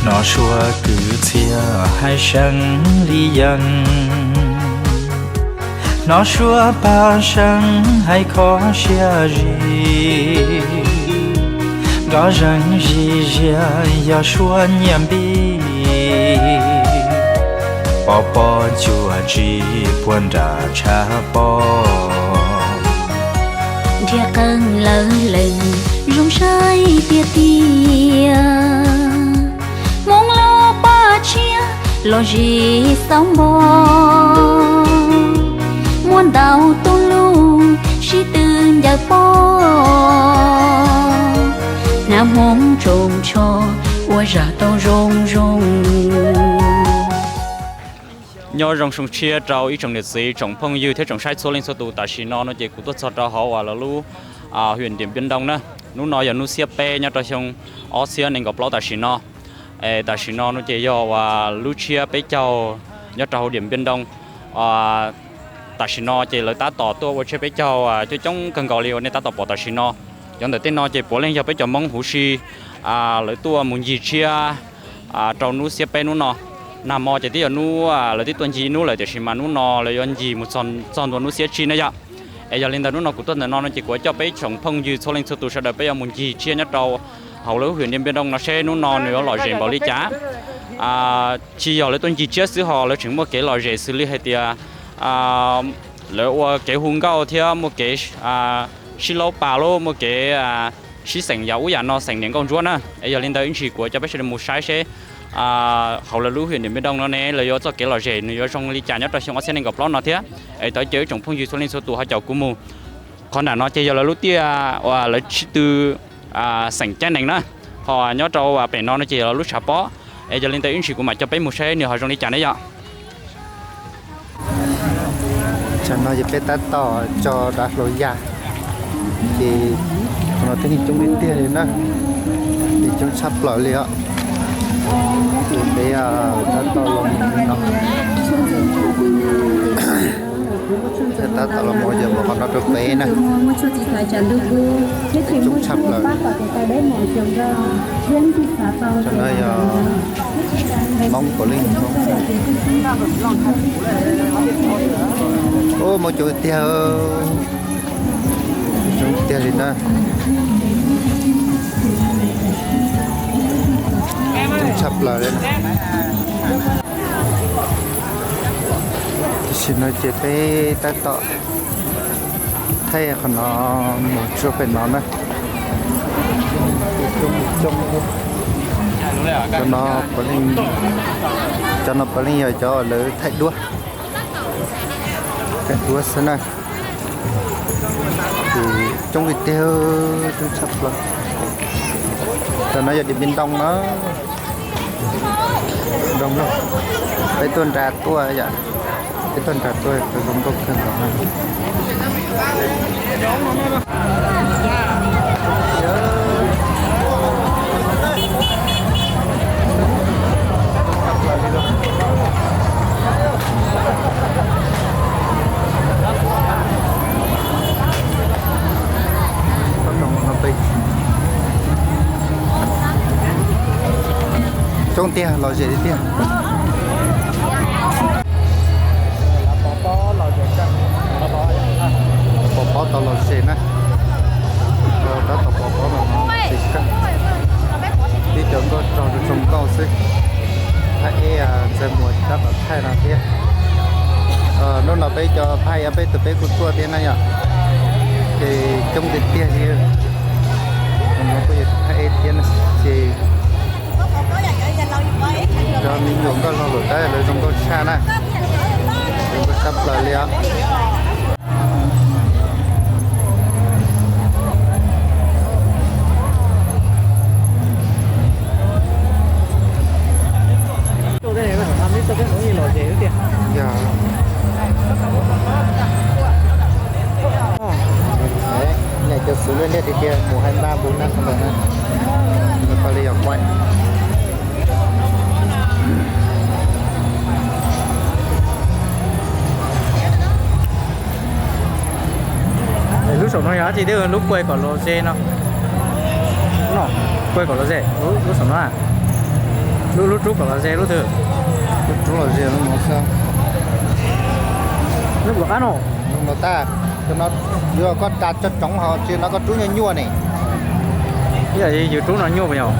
Hnov suab kwv txhiaj hais seev li yees, hnov suab paj seev hais kho siab zis. Nrov zeeg zis zias yog suab nyiaj npib, pov pob cuam tsis puag nram tshav pob. Nrhiav qeej lawv lees zoo saib tiag tiag, Hmoob lub paj tshiab los zis xauv npo, muaj ntau tub lub sib tw ncaws pob, hnav Hmoob tsoos tsho ua zaj tau zoo zoo. Nyob zoo xyoo tshiab rau ib tsoom niam txiv, tsoom phooj ywg thiab tsoom saib txhua leej txhua tus. Tam sim no no ces kuv tuaj txog rau hauv uas lawv lub hwm Diam Npiam Ntoo na. Hnub no yog hnub xiab peb nyob rau xyoo ob txhiab nees nkaum plaub tam sim no. Es tam sim no no ces yog uas lub tshiab peb caug nyob rau hauv Diam Npiam Ntoo. Tam sim no ces lawv tab tom tuaj ua tshiab peb caug coob coob kawg nkaus li uas nej tab tom pom tam sim no. Cov ntawm tej no ces puav leej yog peb cov Hmoob huv si lawv tuaj mus ncig tshiab rau hnub xiab peb hnub no. Nag hmo ces twb yog hnub lawv twb tuaj ncig ib hnub lawm tiam sis mas hnub no lawv yuav ncig mus txog ntua hnub xiab tsib na yom. Es yog li ntawd hnub no kuv tuaj ntawm no no ces kuv coj peb tsoom phooj ywg txhua leej txhua tus sawv daws peb yuav mus ncig tshiab nyob rau hauv lawv lub hwm Diam Npiam Ntoo no seb hnub no nws yuav lom zem npaum li cas. Tsis yog lawv tuaj ncig tshiab xwb ho lawv tseem muaj kev lom zem xws li hais tias lawv ua kev hu nkauj thiab muaj kev sib laub pas lub muaj kev sib xeem yam ub yam no xeem niam nkauj ntsuab na. Es yog li ntawd ib ntsis kuv coj peb sawv daws mus saib seb hauv lawv lub hwm Diam Npiam Ntoo no ne lawv yuav txoj kev lom zem nws yuav zoo li cas nyob rau xyoo ob txhiab nees nkaum plaub no thiab. Es tau caw ib tsoom phooj ywg txhua leej txhua tus ho caum kuv mus. Qhov nram no ces yog lawv lub tiaj uas lawv sib tw xeem caij nees na, ho nyob rau pem no no ces yog lawv lub tshav pob. Es yog li ntawd ib ntsis kuv mam coj peb mus saib nws ho zoo li cas ne yom. Tsam no ces peb tab tom tso dav hlau ya, ces qhov no thiaj li coob tiag tiag li na, ces coob tshaj plaws li os. Ces peb tab tom los mus no, peb tab tom los mus yog mus qhov no rau pem na. Coob tshaj plaws. Tam no yog Hmoob puav leej Hmoob. Ub, Hmoob coob tiag, coob tiag li na. Coob tshaj plaws li. Tam sim no ces peb tab tom thaij qhov no mus tsuag pem no na. Cov no puav leej, cov no puav leej yog cov lawv thaij duab, thaij duab xwb na. Ces coob li tiag, coob tshaj plaws. Cov no yog Diam Npiam Ntoo na. Zoo nkauj, peb tuaj nram tuaj yom, peb tuaj nram tuaj zoo nkauj kawg nkaus na. Coob tiag, lom zem tiag. Pov pob tau lom zem na. Tab tom pov pob lom zem kawg. Tib cov nkauj rog zoo nkauj xwb. Thaij eb, Ntxawg Muas tab tom thaij no thiab. Hnub no peb cov phaij peb tus peb kuj tuaj thiab na yom. Ces coob tiag tiag li. Hnub no kuj yog thaij eb thiab na. Ces cov me nyuam nkauj laug lawm tab lawv zoo nkauj tshaj na. Zoo nkauj tshaj plaws li os. Yog Thiab tiag tiag mus hais npab npus nab sab ntawd na, koj li yog quaj. Lub saum no yog dab tsi thiab? Lub kuaj kom los ze no. No, kuaj kom los ze, lub saum no. Lub, lub rub kom los ze lub twg? Lub rub los ze lub no xwb. Lub nkaus qab no. Lub no tag, cov no yuav koj da cov tsoov hos tsis no koj rub nyuaj nyuaj ne. Yog yus rub no nyuaj puas yog?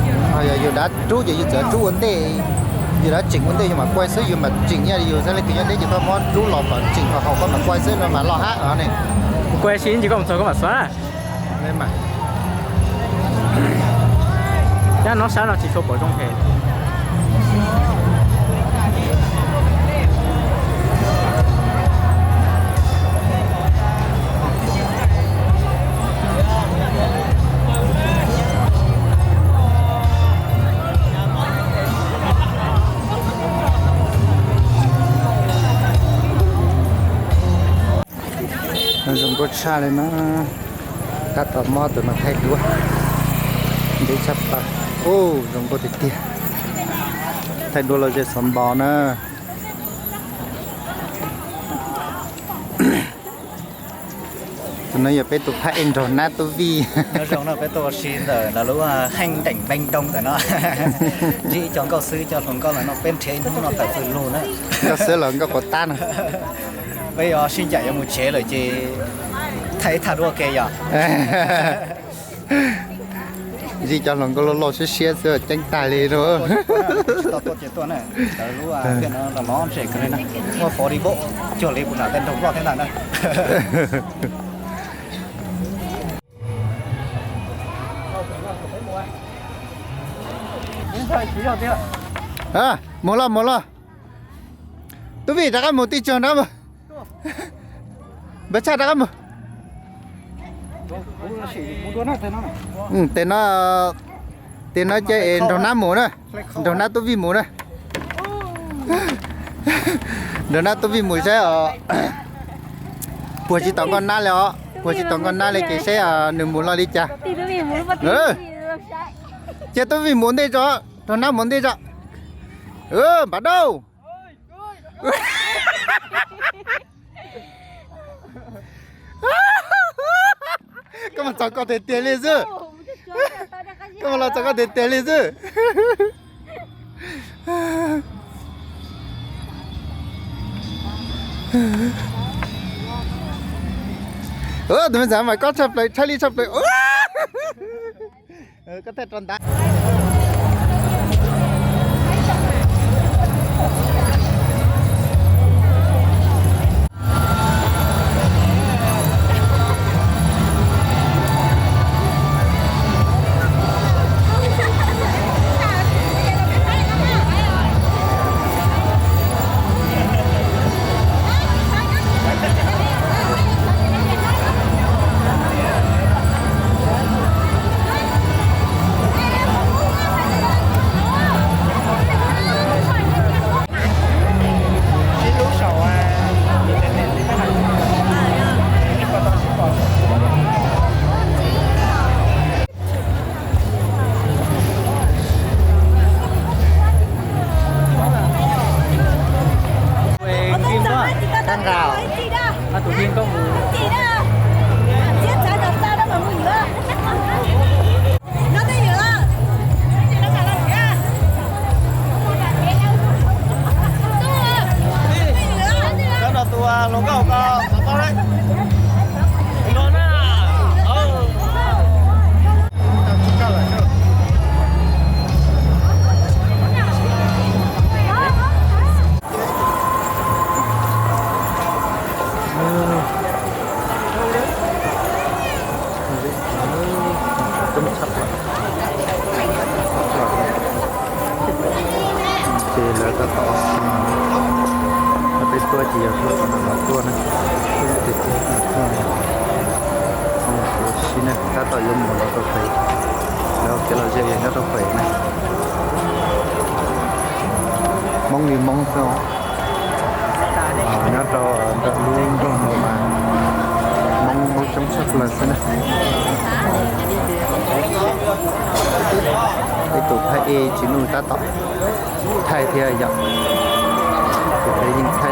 Yog yus dav rub ces yus txawm rub ua ntej, yus dav tseem ua ntej yus mam kuaj xwb, yus mam tseem nyiaj yus xwb, leej twg nyob deb ces koj muab rub los kom tseem kom haum koj mam kuaj xwb no mas loj hab ne. Kuaj ib sim ntsis koj mus txog koj mam xuav. Nyab no sab no tsis tshua pom zoo heev. Zoo nkauj tshaj li na. Tab tom muab tus no thaij duab. Ntev tshaj plaws. Ub, zoo nkauj tiag tiag. Thaij duab los ze xov npos na. Tus no yog peb tus phab ej nraug nab tub vij. Nyob zoo no peb tuaj ua si ntawm lub heej deem npeej doo ntawm no. Ntsib ib co nkauj xwb, ib co hluas nkauj ntawm no peb nrhiav ib hnub no tawm fws lug na. Nkauj xwb los nkauj quav tab no. Peb yuav sib ncaim yuav mus tsev lawm ces thaij ib thaj duab ke yom. Ntsib cov hluas nkauj loj loj siab siab xwb ceeb tag li no. Tsis tau tuaj ces tuaj na. Lawv lub tiaj no los lov ntseg kawg li na. Muaj fo di boj cuag li puas nam tej nraug loj thiab ntag na. Mus los mus los. Tub Vij rov qab mus tij tsog nrab mus. Npawg Tshaj rov qab mus. Tes no, tes no ces es nraug nab mus na. Nraug nab Tub Vij mus na. Nraug nab Tub Vij mus saib os. Puag tsis tau nkauj nab li os, puag tsis tau nkauj nab li ces saib nws mus los li cas. Cia Tub Vij mus ntej tso, nraug nab mus ntej tso. Npam dauj. Koj mus txog koj tiag tiag li xwb. Koj mus los txog koj tiag tiag li xwb. Tus me ntxhais mas koj tshaj plaws, tshaj li tshaj plaws. Koj thiaj rau ntawd. Ces lawv tab tom, peb tuaj ces yog tuaj no tuaj na, tuaj, tab tom yuav mus lawv rau pem, lawv kev lom zem yog nyob rau pem na. Hmoob li Hmoob xwb os. Nyob rau ntawm lub nroog no mas Hmoob, Hmoob coob tshaj plaws xwb na. Peb tus phab ej Tsis Nuj tab tom thaij thiab yom. Tus phab ej yeej